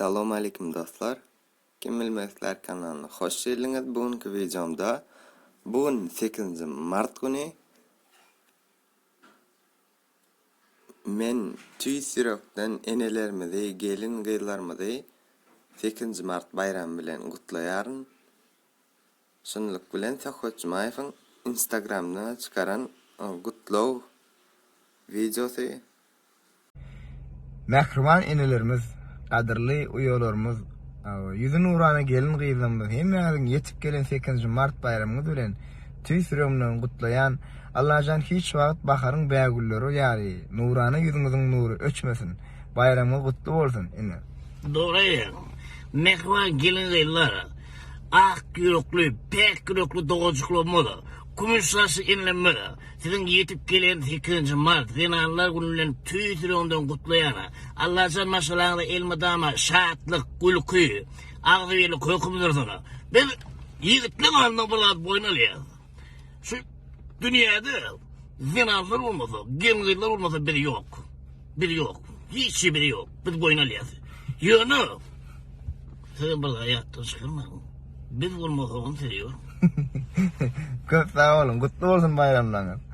Essalawmaleýkim dostlar. Kim bilmek islär kanalyna hoş geldiňiz. Bu günki wideomda bu gün sekizinji mart güni men tüýs ýürekden enelerimizi, gelin gyzlarymyzy sekizinji mart baýramy bilen gutlaýaryn. Şunluk bilen Söhbet Jumaýewiň Instagramda çykaran gutlag wideosy Mähriban enelerimiz, gadyrly uýalarymyz, ýüzi nurana gelin-gyzlarymyz hemmäňiziň ýetip gelen sekizinji mart baýramyňyz bilen tüýs ýüregimden gutlaýan. Allajan hiç wagt baharyň bägülleri ýaly nurana ýüzüňiziň nury öçmesin. Baýramyňyz gutly bolsun, ene. Dogry aýdýaň. Mähriban gelin-gyzlar, ak ýürekli, päk ýürekli dogajyklarymyz, kümüş saçly enelerimiz, Siziň ýetip gelen sekizinji mart Zenanlar güni bilen tüýs ýüregimden gutlaýan. Allajan maşgalaňyzda elmydama şatlyk, gülki, agzybirlik höküm sürsün. Biz ýigitleň alnynda bir zat boýun alýas. Şu dünýäde zenanlar bolmasa, gelin-gyzlar bolmasa biz ýok. Biz ýok. Hiç biz ýok. Biz boýun alýas. Ýöne sizem bir zat ýatdan çykarmaň. Biz bolmasagam siz ýok. Köp sag boluň. Gutly bolsun baýramlaryňyz.